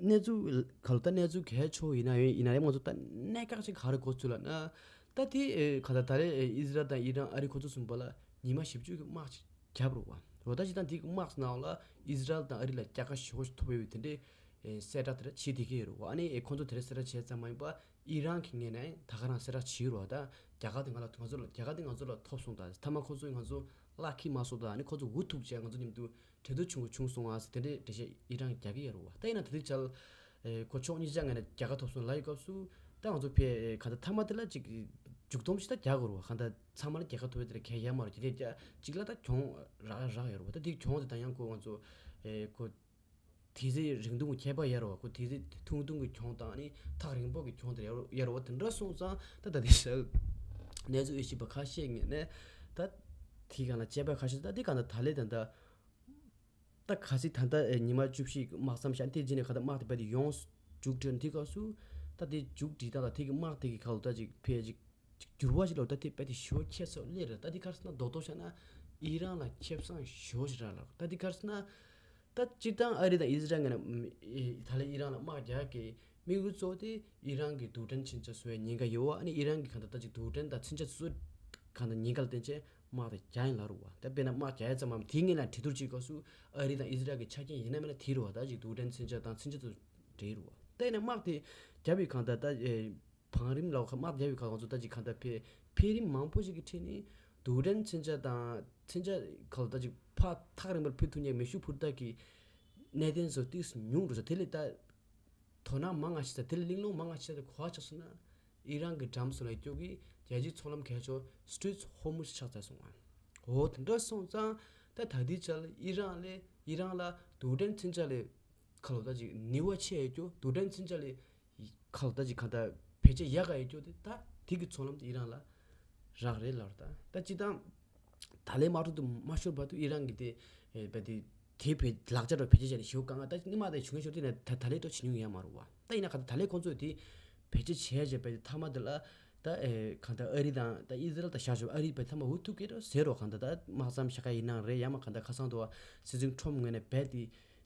གནས་ཚུལ་ག་ལ་ད་གནས་ཚུལ་གལ་ཆེ་བོ་ཡིན་ན་ཡོད་ཡིན་ན་ཡང་ང་ཚོ་ད་གནད་འགག་ཅིག་ག་རེ་གོ་ཚུལ་ལབ་ན། ད་དེ་ཨེ་ག་ད་ད་རེས་ཨེ་ཨི་ཟི་རལ་དང་ཨི་རན་ཨ་རི་ཁོ་ཚོ་གསུམ་པོ་ལ་ཉི་མ་བཞི་བཅུ་གི་དམག་ཅིག་བརྒྱབ་རེད་བ། འོ་ད་ཅི་ད་དེ་གི་དམག་ནང་ལ་ཨི་ཟི་རལ་དང་ཨ་རི་ལ་རྒྱལ་ཁ་ཞེ་པོ་ཞིག་ཐོབ་ཡོད་པའི་དེ་འདྲའི་ཨེ་གསལ་བསྒྲགས་དེ་འདྲ་བྱེད་བསྡད་ཀྱི་ཡོད་རེད་བ། ཨ་ནི་ཨེ་ཁོ་ཚོ་དེ་འདྲ་གསལ་བསྒྲགས་བྱས་ཙམ་མ་ཡིན་པ། ཨི་རན་གྱི་ངོས་ནས་ད་ག་རང་གསལ་བསྒྲགས་བྱས་ཡོད་རེད་བ། ད་རྒྱ་གར་དེ་ང་ལ་ང་ཚོ་ལ་རྒྱ་གར་དེ་ང་ཚོ་ལ་ཐོབ་སོང་། ད་མཐའ་མ་ཁོ་ཚོས་ང་ཚོ་བརླག་ཁྱེར་མ་སོང་། ད་ཨ་ནི་ཁོ་ཚོ་འུ་ཐུག་བྱས་ང་ཚོ་མཉམ་དུ་འབྲེལ་གཏོགས་བྱུང་བྱུང་སོང་ཨ་ཟེར་དེ་འདྲའི་འགྲེལ་བཤད་ཨི་རན་གྱིས་རྒྱག་གི་ཡོད་རེད་བ། ད་ཡིན་ན་ད་ལྟའི་ཆར་ཨེ་ཁོ་ཕྱོགས་གཉིས་ཆ་ངོས་ནས་རྒྱལ་ཁ་ཐོབ་སོང་ལབ་ཡོད་སྐབས་སུ་ད་ང་ཚོ་ཕའི་ཨེ་གང་ལྟར་མཐའ་མ་དེ་ལ་ཅིག་མཇུག་སྡོམ་ཞིག་ད་རྒྱག་དགོས་རེད་བ། གང་ལྟར་ཚང་མ་ལ་རྒྱལ་ཁ་ཐོབ་ཡ་དེ་ལ་གལ་ཡོད་མ་རེད། དེ་འདྲའི་ཅིག་ལ་ད་གྱོང་རག་རག་ཡོད་རེད་བ། ད་དེ་གྱོང་དེ་ད་ཡང་ཁོ་ང་ཚོ་ཨེ་ཁོ་དེ་ཚེ་རིང་ཐུང་གི་ཁྱད་པར་ཡོད་རེད་བ། ཁོ་དེ་ཚེ་ཐུང་ཐུང་གི་གྱོང་དང་ཨ་ནི་ཐག་རིང་པོ་གི་གྱོང་དེ་ཡོད་རེད་བ། དེ་འདྲ་སོང་ཙང་ད་ད་དེ་ཞག་གནས་ཚུལ་དབྱེ་ཞིབ་པ་ཁ་ཤས་ངོས་ནས་ད་དེ་གང་ལ་དཔྱད་པ་ཁ་ཤས་ད་དེ་གང་ལ་ད་ལས་ད་ད་ད་ག་སྲིད་ད་ལྟ་ཨེ་ཉི་མ་བཅུ་བཞི་དམག་མཚམས་བཞག་དེ་རྗེས་ནས་ག་ད་དམག་དེ་རྦད་དེ་ཡོངས་མཇུག་སྒྲིལ་དེ་སྐབས་སུ་ད་དེ་མཇུག་སྒྲིལ་སྟངས་དང་དེ་གི་དམག་དེ་གི་ཁ་ལོ་ད་ཅིག་ཕལ་ཅིག་ཅིག་འགྱུར་བ་ཞིག་ལོ་ད་དེ་རྦད་དེ་ཞེ་པོ་ཁྱད་མཚར་སླེབས་རེད། ད་དེ་ག་རེ་ཟེར་ན་རྡོག་རྡོག་བཤད་ན་ཨི་རན་ལ་ཁེ་བཟང་ཞེ་པོ་ཞིག་རག་ལ། ད་དེ་ག་རེ་ཟེར་ན་ད་སྤྱིར་བཏང་ཨ་རི་དང་ཨི་ཟི་རལ་ངོས་ནས་ཨེ་ད་ལན་ཨི་རན་ལ་དམག་རྒྱག་གི་དམིགས་ཡུལ་གཙོ་བོ་དེ་ཨི་རན་གྱི་རྡུལ་ཕྲན་མཚོན་ཆ་བཟོ་བའི་ཉེན་ཁ་ཡོད་བ། ཨ་ནི་ཨི་རན་གྱི་གང་ལྟར་ད་ཅིག་རྡུལ་ཕྲན་དང་མཚོན་ཆ་བཟོ་གང་ལྟར་ཉེན་ཁ་ལ་བརྟེན་བྱས་དམག་དེ་རྒྱག་ཡིན་ལབ་རེད་བ། ད་དཔེར་ན་དམག་རྒྱག་ཡ་ཙམ་མམ་དེའི་སྔོན་ལ་གྲོས་བསྡུར་བྱེད་སྐབས་སུ་ཨ་རི་དང་ཨི་ཟི་རལ་གྱི་ཆ་རྐྱེན་ཡིན་ན་མིན་ན་དེ་རེད་བ། ད་ཅིག་རྡུལ་ཕྲན་མཚོན་ཆ་དང་མཚོན་ཆ་ཚོ་འདྲེས་རེད་བ། ད་ཡིན་ན་དམག་དེ་རྒྱབ་པའི་གང་ལྟར་ད་ཨེ་བང་རིམ་ལ་དམག་རྒྱབ་པའི་གང་ཚོ་ད་ཅིག་གང་ལྟར་འཕེལ་འཕེལ་རིམ་མང་པོ་ཞིག་གི་ཁྲོད་ནས་རྡུལ་ཕྲན་མཚོན་ཆ་དང་མཚོན་ཆ་གང་ལྟར་ད་ཅིག་ཕར་ཐག་རིང་པོར་འཕུར་ཐུབ་མཁན་མེ་ཤུགས་འཕུར་མདའ་གི་གནད་དོན་ཚོ་ཏོག་ཙམ་ཉུང་འགྲོ་ས། དེ་ལས་ད་དོ་སྣང་མང་ང་བྱེད་ས་དེ་ལས་གླེང་སློང་མང་ང་བྱེད་ས་དེ་ག་པར་ཆགས་སོང་ན་ཨི་རན་གྱི་འགྲམ་སོ་ལ་སྐྱོད་ཀྱི་རྒྱལ་སྤྱིའི་མཚོ་ལམ་གལ་ཆེ་བ་སི་ཊྲེཊ་ཧོར་མུཛ་ཆགས་ཚར་སོང་ང་། འོ་དེ་འདྲ་སོང་ཙང་ད་ད་ལྟའི་ཆར་ཨི་རན་ལས་ཨི་རན་ལ་རྡུལ་ཕྲན་མཚོན་ཆ་ལས་ཁ་ལོ་ད་ཅིག་ནུས་པ་ཆེ་ཡོད་རྒྱུ་རྡུལ་ཕྲན་མཚོན་ཆ་ལས་ཁ་ལོ་ད་ཅིག་གང་ལྟར་བེད་སྤྱོད་ཡག་ག་ཡོད་རྒྱུ་དེ་ད་དེ་གི་མཚོ་ལམ་དེ་ཨི་རན་ལ་རག་རེད་ལབ་རེད། ད་ད་སྤྱིར་བཏང་ད་ལན་དམག་འཁྲུག་དུ་མ་ཤོར་བར་དུ་ཨི་རན་གྱི་དེ་ཨེ་བས་དེ་དེ་བེད་ལག་ཆ་འདྲ་བེད་སྤྱོད་བྱས་ནས་ཞེ་པོ་དཀའ་ངལ་ད་སྔོན་མ་དེ་བྱུང་ཡོད་ཤོར་དེ་ནས་ད་ད་ལན་འགྲོ་བྱེད་མྱོང་ཡོད་མ་རེད་བ། ད་ཡིན་ན་ག་ད་ད་ལན་ཁོང་ཚོས་དེ་བེད་སྤྱོད་བྱས་བྱས་བས་དེ་མཐའ་མ་དེ་ལ་ད་ཨེ་གང་ལྟར་ཨ་རི་དང་ད་ཨི་ཟི་རལ་དང་བཞག་ཞོར་ཨ་རི་བས་མཐའ་མ་འུ་ཐུག་གི་རེད་ཟེར་རོ། གང་ལྟར་ད་དམག་མཚམས་བཞག་ག་ཡིན་ནའང་རེད། ཡང་མ་གང་ལྟར་ཁ་སང་དུ་བ་སྲིད་འཛིན་ཁྲོམ་ངོས་ནས་བས་དེ་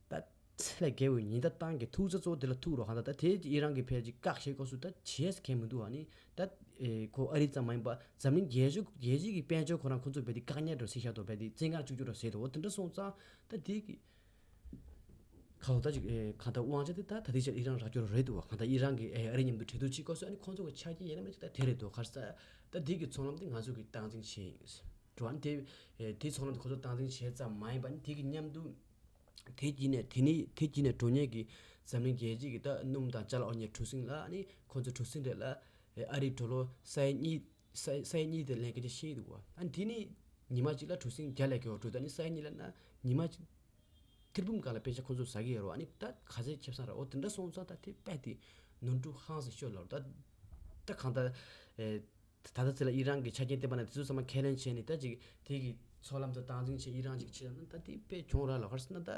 ད་ཚད་ལས་བརྒལ་བའི་ཉེན་བརྡ་བཏང་གི་ཐུག་ཚ་གཙོ་བོ་དེ་ལ་ཐུག་རོགས། གང་ལྟར་ད་དེ་ཨི་རན་གྱི་ཕལ་ཆེར་བཀག་ཤེས་སྐབས་སུ་ད་བྱས་མཁན་མི་འདུག་ཨ་ནི་ད་ཨེ་ཁོ་ཨ་རི་ཙམ་མ་ཡིན་པ་འཛམ་གླིང་རྒྱལ་སྤྱི་རྒྱལ་སྤྱི་གི་དཔལ་འབྱོར་ཁོ་རང་ཁོ་ཚོ་བས་དེ་བཀག་ཉར་འགྲོ་སྲིད་ཤག་ཏོ་བས་དེ་བཙན་ཁང་བཅུག་རྒྱུ་རོ་ཟེར་དོ། འོ་དེ་འདྲ་སོང་ཙང་ད་དེ་གི་ཁ་ལོ་ད་ཅིག་ཨེ་གང་ལྟར་དབང་ཆ་དེ་ད་ད་དེ་ཆར་ཨི་རན་རག་རྒྱུ་རོ་རེད་འདུག་བ། གང་ལྟར་ཨི་རན་གྱི་ཨེ་ཨ་རི་མཉམ་དུ་གྲོས་བསྡུར་བྱེད་སྐབས་སུ་ཨ་ནི་ཁོ་ཚོ་གི་ཆ་རྐྱེན་ཡིན་ན་མིན་ན་ཅིག་ད་དེ་རེད་འདུག་ག་རེ་ཟེར་ད་དེ་གི་ཚོང་ལམ་དེ་ང་ཚོ་གི་སྟངས་འཛིན་བྱས་ཡིན་འགྲོ་ཨ་ནི་དེ་ཨེ་དེ་ཚོང་ལམ་དེ་ཁོ་ཚོ་སྟངས་འཛིན་བྱས་ཙམ་མ་ཡིན་པ་ཨ་ནི་དེ་གི་མཉམ་དུ། དེ་རྗེས་ནས་དེ་ནི་དེ་རྗེས་ནས་འགྲོ་མཁན་གྱི་འཛམ་གླིང་རྒྱལ་སྤྱི་གི་ད་སྣུམ་དང་ཅ་ལག་དབོར་མཁན་གྲུ་གཟིངས་ལ་ཨ་ནི་ཁོ་ཚོ་གྲུ་གཟིངས་རེ་ལ་ཨ་རིའི་ཌོ་ལར་ས་ཡ་གཉིས་ས་ས་ཡ་གཉིས་དེ་ལེན་སྐད་ཆ་བཤད་ཀྱི་འདུག་བ། ཨ་ནི་དེ་ནི་ཉི་མ་གཅིག་ལ་གྲུ་གཟིངས་བརྒྱ་ལས་བརྒལ་བ་འགྲོ། ད་ནི་ས་ཡ་གཉིས་ལ་ན་ཉི་མ་གཅིག་ཐེར་འབུམ་སྒང་ལ་པེ་ཤ་ཁོ་ཚོ་ཟ་གི་ཡོད་རེད་བ། ཨ་ནི་ད་ག་ཚད་ཁེ་བཟང་རེད། འོ་དེ་འདྲ་སོང་ཙང་ད་དེ་རྦད་དེ་ནོར་འཁྲུལ་ཧང་སང་ཤོར་ལབ་རེད། ད་ད་གང་ལྟར་ཨེ། ད་ལྟ་ཚེ་ལ་ཨི་རན་གྱི་ཆ་རྐྱེན་བསྟན་པ་ན་དེ་ཚོ་ཚང་མ་ཁས་ལེན་བྱས་ནས་ད་ཅིག་དེ་གི་ཚོགས་ལམ་དུ་སྟངས་འཛིན་བྱས་ཨི་རན་ཅིག་བྱས་ན་ད་དེ་དཔེ་གྱོང་རག་ལ། ག་རེ་ཟེར་ན་ད་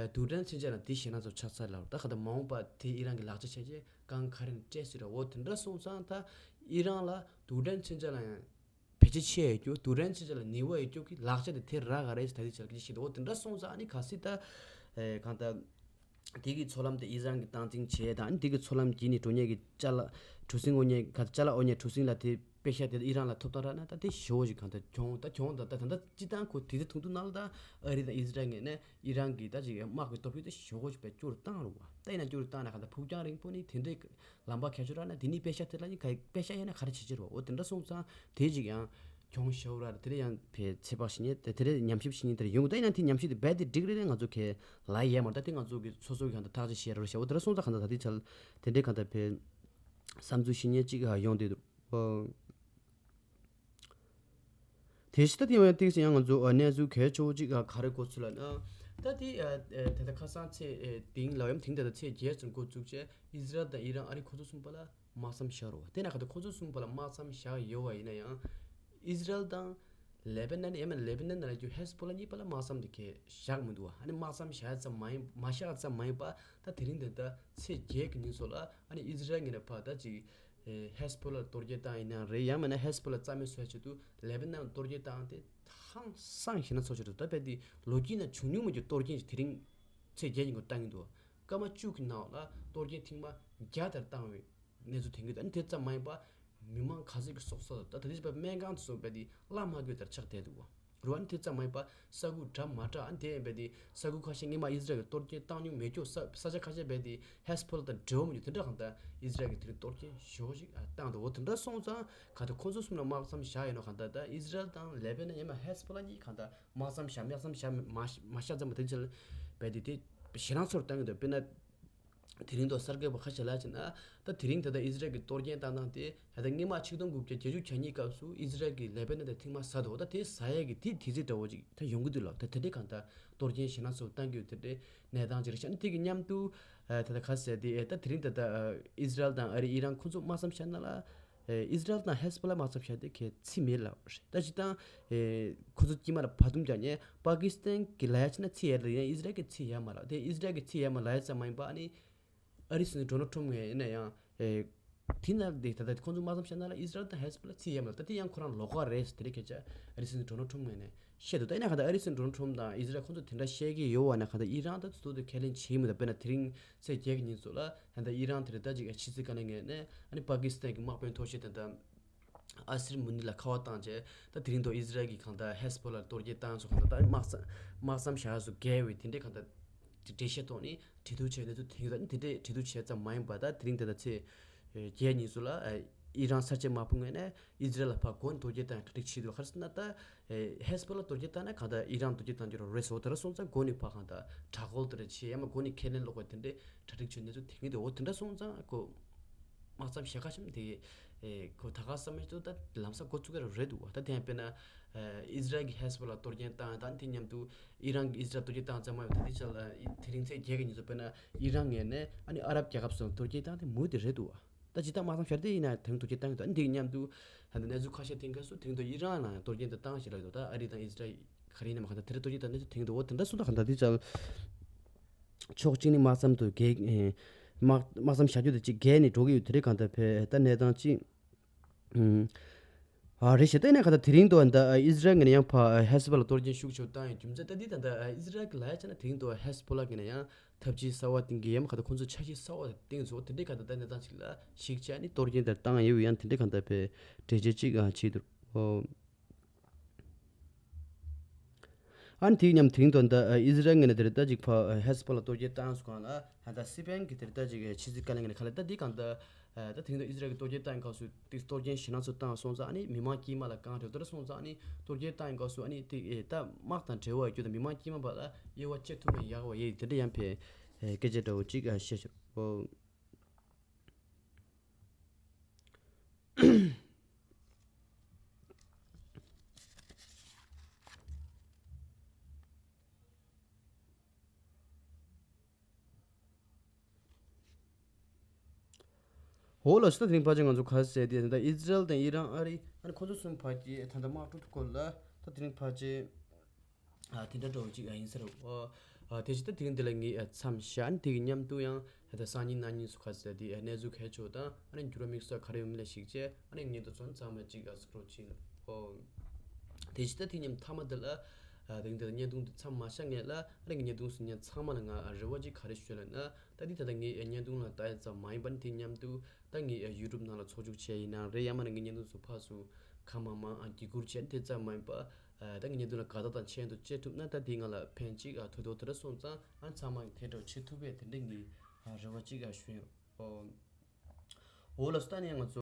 རྡུལ་ཕྲན་མཚོན་ཆ་ལ་དེ་ཞེད་སྣང་ཚོ་ཆགས་ཚར་ལ། ད་ག་ད་མ་འོངས་པ་དེ་ཨི་རན་གྱི་ལག་ཆ་བྱས་རྗེས་གང་ག་རེ་ནས་སྤྲད་སྲིད་ར། འོ་དེ་འདྲ་སོང་ཙང་ད་ཨི་རན་ལ་རྡུལ་ཕྲན་མཚོན་ཆ་ལ་ཡང་བེད་སྤྱོད་བྱས་ཡོད་རྒྱུ་རྡུལ་ཕྲན་མཚོན་ཆ་ལ་ནུས་པ་ཡོད་རྒྱུ་གི་ལག་ཆ་དེ་དེ་རག་ག་རེད་ཟེར་ད་དེ་ཆ་ལ་སྐད་ཆ་བཤད་འདུག་འོ་དེ་འདྲ་སོང་ཙང་ཨ་ནི་ག་སྲིད་ད་གང་ད། དེ་གི་ཚོགས་ལམ་དེ་ཨི་རན་གྱིས་སྟངས་འཛིན་བྱས་དང་། དེ་གི་ཚོགས་ལམ་བརྒྱུད་ནས་འགྲོ་མཁན་གྱི་ཅ་ལག་གྲུ་གཟིངས་དབོར་མཁན་ག་ཅ་ལག་དབོར་མཁན་གྲུ་གཟིངས་ལ་དེ་པེ་ཤ་དེ་ཨི་རན་ལ་ཐོབ་ཐང་རག་ན་ད་དེ་ཞེ་པོ་ཞིག་གང་ལྟར་གྱོང་ད་གྱོང་ད་ད་ད་ལྟ་སྤྱི་བཏང་ཁོ་དེ་ཚེ་ཐུང་ཐུང་ནང་ལ་ད་ཨ་རི་དང་ཨི་ཟི་རལ་ངོས་ནས་ཨི་རན་གྱི་ད་ཅིག་དམག་གི་སྟོབས་ཤུགས་ད་ཞེ་པོ་ཞིག་བེད་སྤྱོད་བཏང་རུང་བ། ད་ཡིན་ན་སྤྱོད་བཏང་ན་གང་ལྟར་ཕུགས་རྒྱང་རིང་པོ་ནི་དེ་འདྲའི་ལམ་པ་གལ་ཆེ་རག་ན་དེ་ནི་པེ་ཤ་དེ་ལ་ནི་ག་པེ་ཤ་ཡིན་ན་ག་རེ་བྱེད་ཀྱི་རེད་བ། འོ་དེ་འདྲ་སོང་ཙང་དེ་ཅིག་ཡང་གྱོང་ཞེ་པོ་རག་རེད། དེ་ལས་ཡང་བས་ཚོད་དཔག་བྱེད་མཁན་དེ་དེ་རེད། ཉམས་ཞིབ་བྱེད་མཁན་དེ་རེད་ཡོང་གི། ད་ཡིན་ན་དེ་ཉམས་ཞིབ་དེ་རྦད་དེ་འགྲིག་རེད་རེད། ང་ཚོ་གས་ལ་ཡས་མ་རེད། ད་དེ་ང་ཚོ་གི་སོ་སོ་གི་གང་ལྟར་ཐག་གཅོད་བྱས་རོགས་བྱས། འོ་དེ་འདྲ་སོང་ཙང་གང་ལྟར་ད་དེ་ཆ་དེ་འདྲའི་གང་ལྟར་བས་བསམ་ཚུལ་བྱེད་མཁན་ཅིག་ཡོང་བསྡད་འདུག་ཨོ། དེ་བཞིན་ད་དེ་ཡང་ཏིག་ཙམ་ཡང་ང་ཚོ་ཨ་གནས་ཚུལ་གལ་ཆེ་བོ་ཅིག་ཨ་ག་རེ་གོ་ཚུལ་ལ་ན། ད་དེ་ཨ་ཨ་ད་ལྟ་ཁ་སང་ཚེས་ཨ་དེང་ལ་ཡང་དེང་ད་ལྟ་ཚེས་བརྒྱད་ཙམ་འགོ་བཙུགས་བྱས་ཨི་ཟི་རལ་དང་ཨི་རན་ཨ་རི་ཁོ་ཚོ་གསུམ་པོ་ལ་དམག་མཚམས་བཞག་རོགས། དེ་ན་ག་ད་ཁོ་ཚོ་གསུམ་པོ་ལ་དམག་མཚམས་བཞག་ཡོད་བ་ཡིན་ན་ཡང་ཨི་ཟི་རལ་དང་ལེ་བྷ་ནན་ཡང་མིན་ན་ལེ་བྷ་ནན་ནང་ལ་རྒྱུ་ཧེ་ཟི་བྷོ་ལ་གཉིས་པོ་ལ་དམག་མཚམས་དེ་གས་བཞག་མི་འདུག་བ། ཨ་ནི་དམག་མཚམས་བཞག་ཙམ་མ་ཡིན་མ་བཞག་ཙམ་མ་ཡིན་པ་ད་དེ་རིང་དེ་ད་ཚེས་བརྒྱད་ཀྱི་ཉིན་སོགས་ལ་ཨ་ནི་ཨི་ཟི་རལ་ངོས་ནས་ཕར་ད་ཅིག་ཨེ་ཧེ་ཟི་བྷོ་ལ་གཏོར་རྒོལ་བཏང་ཡིན་ན་རེད། ཡང་མིན་ན་ཧེ་ཟི་བྷོ་ལ་རྩ་མེད་བཟོ་ཡ་ཆེད་དུ་ལེ་བྷ་ནན་གཏོར་རྒོལ་བཏང་སྟེ་ཧང་སང་ཞེད་སྣང་ཚོར་ཆེད་དུ་ད་རྦད་དེ་ལོ་རྒྱུས་ནང་བྱུང་མྱོང་མེད་རྒྱུ་གཏོར་རྒོལ་ཞིག་དེ་རིང་ཚེས་བརྒྱད་ཉིན་འགོ་བཏང་གི་འདུག་སྐར་མ་བཅུ་གི་ནང་ལ་གཏོར་རྒོལ་ཐེངས་མ་བརྒྱ་དེར་བཏང་བའི་གནས་ཚུལ་ཐོན་གྱི་འདུག་ཨ་ནི་དེ་ཙམ་མ་ཡིན་པ་མི་མང་ག་ཚོད་ཀྱི་སྲོག་ཤོར་ད་ད་ལྟ་བྱས་པ་སྨན་ཁང་དུ་སོང་རྦད་དེ་གླ་མ་དགོས་ལྟར་ཆགས་བསྡད་འདུག་བ། རུ་ཨ་ནི་དེ་ཙམ་མ་ཡིན་པ་ས་ཁུག་འདྲ་མ་འདྲ་ཨ་ནི་དེ་ཡིན་པས་དེ་ས་ཁུག་ཁ་ཤས་སྔོན་མ་ཨི་ཟི་རལ་གྱི་གཏོར་སྐྱོན་བཏང་མྱོང་མེད་ཀྱོག་ས་ས་ཆ་ཁ་ཤས་བས་དེ་ཧེ་སི་བྷོ་ལ་དང་འབྲེལ་བ་མི་འདུག་དེ་འདྲ་གང་ལྟར་ཨི་ཟི་རལ་གྱིས་དེ་རིང་གཏོར་སྐྱོན་ཞོ་ཞིག་བཏང་འདུག་འོ་དེ་འདྲ་སོང་ཙང་གང་ལྟར་ཁོང་ཚོ་གསུམ་ལ་དམག་མཚམས་བཞག་ཡོད་ན་གང་ལྟར་ད་ཨི་ཟི་རལ་དང་ལེ་བྷ་ནན་ཡང་མ་ཧེ་སི་བྷོ་ལ་གཉིས་གང་ལྟར་དམག་མཚམས་བཞག་དམག་མཚམས་བཞག་མ་མ་བཞག་ཙམ་དེ་ཚོ་བས་དེ་དེ་ཞེད་སྣང་ཚོར་བཏང་གི་འདུག་དཔེར་ན། དེ་རིང་ཐོག་གསར་འགོད་པ་ཁ་ཤས་ལ་བྱས་ན་ད་དེ་རིང་ད་ལྟ་ཨི་ཟི་རལ་གྱི་གཏོར་སྐྱོན་བཏང་སྟངས་དེ་ད་ལྟ་སྔོན་མ་ཆིག་སྟོང་དགུ་བརྒྱ་བརྒྱད་ཅུ་གྱ་གཉིས་སྐབས་སུ་ཨི་ཟི་རལ་གྱི་ལེ་བྷ་ནན་དང་ཐེངས་མ་ཟ་འདུག་ད་དེ་ཟ་ཡས་ཀྱི་དེ་དུས་ཚོད་འདྲ་བོ་ཅིག་ད་ཡོང་གི་འདུག་ལབ། ད་དེ་འདྲའི་གང་ལྟར་གཏོར་སྐྱོན་ཞེད་སྣང་ཚོར་བཏང་གི་ཡོད། དེ་འདྲའི་གནས་སྟངས་ཅིག་རེད་ཤག་ཨ་ནི་དེ་གི་མཉམ་དུ་ད་ལྟ་ག་ཟེར་དེ་ད་དེ་རིང་ད་ལྟ་ཨི་ཟི་རལ་དང་ཨ་རི་ཨི་རན་ཁོ་ཚོ་དམག་མཚམས་བཞག་ན་ལ། ཨི་ཟི་རལ་དང་ཧེ་སི་བྷོ་ལ་དམག་མཚམས་བཞག་དེ་གལ་ཆེ་མེད་ལབ་རེད། ད་སྤྱིར་བཏང་ཁོ་ཚོ་དཀྱིལ་མ་ལ་བར་འདུམ་རྒྱག་ནས་པ་ཀི་སི་ཐན་གྱི་ལ་ཡ་ཕྱིན་ན་ཆེ་ཡ་རེད། ཡང་ཨི་ཟི་རལ་གྱི་ཆེ་ཡ་མ་ལབ། དེ་ཨི་ཟི་རལ་གྱི་ཆེ་ཡ་མ་ལབ་ཡ་ཙམ་མ་ཡིན་པ་ཨ་ནི་ཨ་རིའི་སྲིད་འཛིན་ཌོ་ནལ་ཊམ་ངོས་ནས་ཡང་དེ་ན་དེ་ད་ལྟ་ཁོ་ཚོ་དམག་མཚམས་བཞག་ན་ལ་ཨི་ཟི་རལ་དང་ཧེ་སི་བྷོ་ལ་ཆེ་ཡ་མ་ལབ། ད་དེ་ཡང་ཁོ་རང་ལོགས་ཀ་རེད་ཟེར། དེ་རེད་སྐད་ཆ་ཨ་རིའི་སྲིད་འཛིན་ཌོ་ནལ་ཊམ་ངོས་ནས་བཤད་འདུག་ད་ཡིན་ན་ག་ད་ཨ་རིའི་སྲིད་འཛིན་ཌོ་ནལ་ཊམ་དང་ཨི་ཟི་རལ་ཁོ་ཚོ་དེ་འདྲ་བཤད་ཀྱི་ཡོད་པ་ན་ག་ད་ཨི་རན་ད་དུ་དུ་ཁས་ལེན་བྱེད་མི་འདུག་དཔེར་ན་དེ་རིང་ཚེས་བརྒྱད་ཀྱི་ཉིན་ཚོ་ལ་ད་ལྟ་ཨི་རན་དེ་རེད་ད་ཅིག་ཕྱི་སྲིད་བཀའ་བློན་ངོས་ནས་ཨ་ནི་པ་ཀི་སི་ཐན་གྱི་དམག་དཔོན་མཐོ་ཤོས་དེ་ད་ཨ་སིར་མུ་ནི་ལ་ཁ་པར་བཏང་རྗེས་ད་དེ་རིང་ཐོག་ཨི་ཟི་རལ་གྱི་གང་ལྟར་ཧེ་སི་བྷོ་ལ་གཏོར་སྐྱོན་བཏང་སོང་། གང་ལྟར་ད་དམག་མཚམས་དམག་མཚམས་བཞག་སོང་། འགལ་བའི་དེ་འདྲའི་གང་ལྟར་འགྲེལ་བཤད་ཐོག་ནས་འབྲེལ་གཏུག་བྱས་གནས་ཚུལ་ཐོན་གྱི་འདུག་དེ་འདྲའི་འབྲེལ་གཏུག་བྱས་ཙམ་མ་ཡིན་པར་ད་དེ་རིང་དེ་ད་ཚེས་བརྒྱད་ཉིན་སུ་ལ་ཨི་རན་གསར་བརྗེ་དམག་དཔུང་ངོས་ནས་ཨི་ཟི་རལ་ལ་ཕར་མགོ་ནས་གཏོར་སྐྱོན་བཏང་གྲ་སྒྲིག་བྱས་འདུག་ག་རེ་ཟེར་ན་ད་ཧེ་སི་བྷོ་ལ་གཏོར་སྐྱོན་བཏང་ན་གང་ལྟར་ཨི་རན་གཏོར་སྐྱོན་བཏང་རྒྱུ་རེད་སོ། དེ་འདྲ་སོང་ཙང་མགོ་ནས་ཕར་གང་ལྟར་དྲག་རྒོལ་དེ་འདྲ་བྱས་ཡང་མ་མགོ་ནས་ཁས་ལེན་ལོག་པ་དེ་འདྲའི་གྲ་སྒྲིག་བྱས་གནས་ཚུལ་ཐོན་གྱི་འདུག་འོ་དེ་འདྲ་སོང་ཙང་ཁོ་དམག་མཚམས་བཞག་ཁ་ཤམ་དེ་ཁོ་ད་ག་བསམ་མེད་དུ་ད་ལམ་སང་འགོ་ཚུགས་ཀྱི་རེད་འདུག་ད་དེ་ཡང་དཔེར་ན་ཨི་ཟི་རལ་གྱི་ཧེ་སི་བྷོ་ལ་གཏོར་སྐྱོན་བཏང་ད་དེ་མཉམ་དུ་ཨི་རན་གྱི་ཨི་ཟི་རལ་གཏོར་སྐྱོན་བཏང་ཙམ་མ་ཡོད་ད་དེ་ཆ་ལ་དེ་རིང་ཚེས་བརྒྱད་ཀྱི་ཉིན་ཚོ་དཔེར་ན་ཨི་རན་ངོས་ནས་ཨ་ནི་ཨ་རབ་རྒྱལ་ཁབ་སོགས་གཏོར་སྐྱོན་བཏང་དེ་མུ་མཐུད་རེད་འདུག་ད་ཇི་ལྟར་དམག་མཚམས་བཞག་དེ་ཡིན་ན་དེ་རིང་གཏོར་སྐྱོན་བཏང་ཡོད་ད་འདི་གི་མཉམ་དུ་ད་ལྟ་གནས་ཚུལ་ཁ་ཤས་ཐོན་སྐབས་སུ་དེ་རིང་ཐོག་ཨི་རན་ལ་ཡང་གཏོར་སྐྱོན་དེ་བཏང་ཞེས་ལབ་ཡོད་འདུག་ད་ཨ་རི་དང་ཨི་ཟི་རལ་ག་རེ་ཡིན་ནའི་མ་གང་ལྟར་དེ་རིང་གཏོར་སྐྱོན་དང་གནས་ཚུལ་ཐོན་གྱི་འདུག་འོ་དེ་འདྲ་སོང་ད་གང་ལྟར་དེ་ཅག་ཕྱོགས་གཅིག་ནས་དམག་མཚམས་དུ་རྒྱལ་དམག་དམག་མཚམས་བཞག་རྒྱུ་དེ་གཅིག་རྒྱལ་ནས་འགྲོ་གི་ཡོད། དེ་རིང་གང་ལྟར་བས་ད་གནས་སྟངས་གཅིག་ཨ་རེད་ཤག་ད་ཡིན་ན་གང་ལྟར་དེ་རིང་དུ་ད་ཨི་ཟི་རལ་ངོས་ནས་ཡང་ཕར་ཧེ་སི་བྷོ་ལ་གཏོར་སྐྱོན་ཤུགས་ཆེ་བཏང་ཡོད་རྒྱུ་མཚན་ད་འདི་ད་ད་ཨི་ཟི་རལ་གྱི་ལ་ཡ་ཆ་ན་དེ་རིང་དུ་ཧེ་སི་བྷོ་ལ་ངོས་ནས་ཡང་ཐབས་ཇུས་གསར་བ་བཏིང་གི་ཡོད་མ་གང་ལྟར་ཁོང་ཚོས་འཆར་གཞི་གསར་བ་བཏིང་སོང་། དེ་འདྲའི་གང་ལྟར་ད་གནས་སྟངས་ཅིག་ལ་གཞིགས་བྱས་ནས་གཏོར་སྐྱོན་དེ་བཏང་ཡོད་ཡང་དེ་འདྲའི་གང་ལྟར་བས་འགྲེལ་བརྗོད་ཅིག་བྱས་འདུག་ཨོ། ཨ་ནི་དེའི་མཉམ་དེ་རིང་དུ་ད་ཨི་ཟི་རལ་ངོས་ནས་དེ་རེད་ད་ཅིག་ཕར་ཧེ་སི་བྷོ་ལ་གཏོར་སྐྱོན་བཏང་སོང་གང་ལ་ད་སི་པན་གྱི་དེ་རེད་ད་ཅིག་ཕྱི་སྲིད་བཀའ་བློན་ངོས་ནས་ག་ལ་ད་འདི་གང་ལྟར་ད་དེ་རིང་དུ་ཨི་ཟི་རལ་གྱི་གཏོར་སྐྱོན་བཏང་ཡོད་སྐབས་སུ་དེ་གཏོར་སྐྱོན་ཞེད་སྣང་ཚོ་བཏང་སོང་ཙང་ཨ་ནི་མི་མང་དཀྱིལ་མ་ལ་གང་རེད་དེ་འདྲ་སོང་ཙང་ཨ་ནི་གཏོར་སྐྱོན་བཏང་ཡོད་སྐབས་སུ་ཨ་ནི་དེ་ཨེ་ད་དམག་དང་འབྲེལ་བ་ཡོད་རྒྱུ་དང་མི་མང་དཀྱིལ་མ་བར་ལ་དབྱེ་བ་ཕྱེ་ཐུབ་ན་ཡག་པ་ཡིན་དེ་འདྲ་ཡང་བས་སྐད་ཆ་འདྲ་བོ་ཅིག་བཤད་ཤག་ཨོ། འོ་ལགས་སོ། ད་དེ་རིང་ཕལ་ཆེར་ང་ཚོ་ག་རེ་ཟེར་དེ་ད་ཨི་ཟི་རལ་དང་ཨི་རན་ཨ་རི་ཨ་ནི་ཁོ་ཚོ་གསུམ་བར་གྱི་ད་ལྟ་དམག་འཁྲུག་སྐོར་ལ་ད་དེ་རིང་ཕལ་ཆེར་ཨ་དེ་འདྲ་འདྲ་བོ་ཅིག་ཨ་ཡིན་ས་རེད། ཨ་དེ་བཞིན་ད་དེ་རིང་འདི་ལ་ངས་ཨ་མཚམས་བཞག་ཨ་ནི་དེ་གི་མཉམ་དུ་ཡང་ད་ལྟ་སང་ཉིན་གནངས་ཉིན་སུ་ག་ཟེར་དེ་ཨ་གནས་ཚུལ་གལ་ཆེ་བ་དང་ཨ་ནི་འགྱུར་བ་དམིགས་བསལ་ག་རེ་ཡོད་མེད་ལ་གཞིགས་བྱས་ཨ་ནི་ངས་འདི་ཚོ་ཚང་མ་ཅིག་ཨ་སྐོར་ཅིག་ཨོ། དེ་བཞིན་ད་དེ་མཉམ་མཐའ་མ་འདི་ལ་ཨ་དེ་རིང་འདི་ལ་བརྙན་ཐུང་འདི་མཚམས་མ་བཞག་སྔོན་ལ་ཨ་ནི་ངས་བརྙན་ཐུང་གཟིགས་མཁན་ཚང་མ་ལ་ང་རེ་བ་ཅིག་ག་རེ་ཞུ་ལབ་ན་ད་འདི་ད་ལྟ་ངས་བརྙན་ཐུང་ལ་ལྟ་ཡ་ཙམ་མ་ཡིན་པ་ནི་དེ་མཉམ་དུ་ད་ངས་ཡུ་ཊུབ་ནང་ལ་ཚོགས་འཇུག་བྱས་ཡིན་ནའང་རེད། ཡང་མིན་ན་ངའི་བརྙན་ཐུང་ཚོ་ཕར་ཚུར་གང་མང་མང་ཨ་བརྒྱུད་བསྐུར་བྱས་ནས་དེ་ཙམ་མ་ཡིན་པ་ཨ་ད་ངའི་བརྙན་ཐུང་ལ་དགའ་རྟགས་དང་མཆན་ཐོ་བཅད་ཐུབ་ན་ད་དེ་ང་ལ་ཕན་ཅིག་ཨ་ཐོགས་དོ། དེ་འདྲ་སོང་ཙང་ཨ་ཚང་མ་དེ་འདྲ་བྱེད་ཐུབ་པས་དེ་འདྲ་ངས་ཨ་རེ་བ་ཅིག་ཨ་ཞུ་ཡོད། ཨོ། འོ་ལགས་སོ། ད་ནི་ང་ཚོ།